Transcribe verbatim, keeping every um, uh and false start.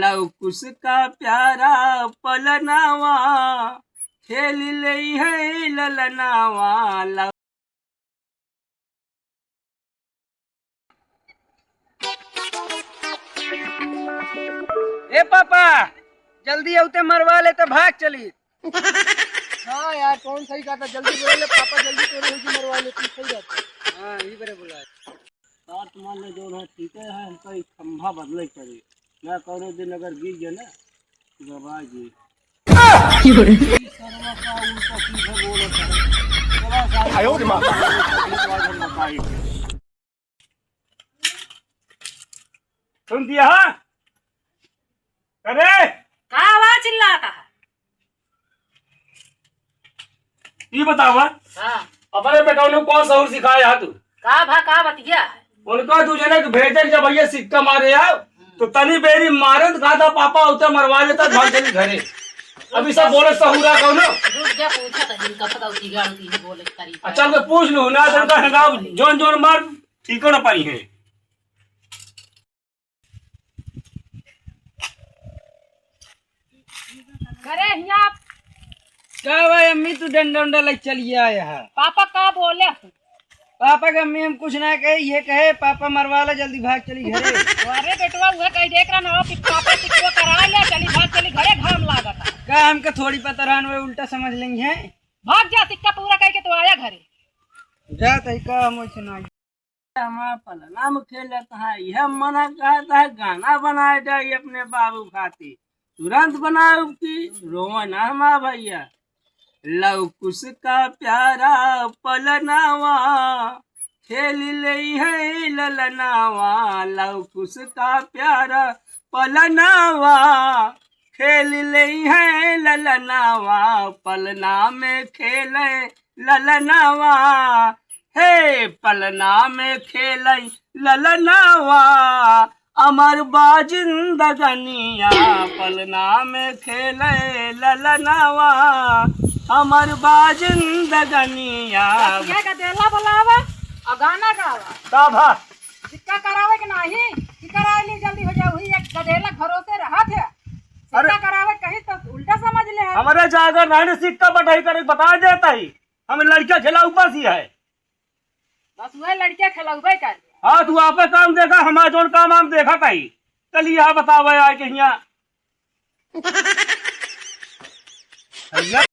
लव कुश का प्यारा पलनावा, खेल ले है ललनावा। लव ए पापा, जल्दी अउते मरवा ले त भाग चली। हाँ यार, कौन सही कहता, जल्दी बोले ले पापा, जल्दी तोरे होगी मरवा ले, तू सही रहता। हाँ, यही बरे बोला है। बात मान ले, जो है ठीक है, हमका एक खंभा बदले के पड़ी, ना कौनो दिन अगर गिर गया ना, तो बाबा जी। ई सरवा का उल्टा सीधा बोलत है। चला साहब, आयो रे माँ। आज हम बताई। सुन दिया, हाँ? अरे! का आवाज चिल्लाता है? ई बतावा, हाँ। अपने बेटवा ने कौन सहूर सिखाया है तू? का भा, का बतिया है? उनका दू जने के भेजे के जब भैया सिक्का मारे आओ, तो तनी बेरी मारत खाता पापा उते मरवा लेता, भाग चली घरे। अभी सब बोले सहूरा कौनो? रुक जा, पूछा था जिनका पता होती गाड़ होती है बोले के तरीका। अच्छा, उनके पूछ लू ना, तो उनका हिसाब जोन जोन मार, ठीक हो ना पाई है। करे हिया। का भाई अम्मी, तू डंडा उंडा ले चलिए आया है? पापा का बोले? पापा के अम्मी हम कुछ ना कहे, ये कहे पापा मरवा ला, जल्दी भाग चली घरे। अरे बेटवा, उहे कही देख रहा ना, पापा सिक्को करा ले, चली भाग चली घरे, घाम लागत। का हमके थोड़ी पता रहन, वे उल्टा समझ लेंगे हैं। भाग जा, सिक्का पूरा करके तो आया घरे। जा तही का हम वैसे ना। हमार पलना में खेलत है, यह मना कहत है गाना बनाए जाई अपने बाबू खातिर। तुरंत बनाए की रोवे ना हमार भैया। लव कुश का प्यारा पलनावा, खेल ले है ललनावा। लव कुश का प्यारा पलनावा, खेल ले है ललनावा। पलना में खेले ललनावा, हे पलना में खेले ललनावा, अमर बा जिंदगनिया। पलना में खेले ललनावा, अमर बा जिंदगनिया। यह गदेला बुलावा और गाना गावा। का भा? सिक्का करावे के नाही, सिक्का करावे ली, जल्दी हो जाओ, वही एक गदेला भरोसे रहा थे। अरे सिक्का करावे कहीं तो उल्टा समझ ले है। हमारे जागर नहीं ने सिक्का बटाई करे, बता देता ही। हम लड़का खिलाऊ बस ही है। बस वह लड़का खिलाऊ भाई कर। हाँ, तू आपे काम देखा, हमारा जोन काम हम देखा ताई। चलिए, यहाँ बतावे आए के हियाँ।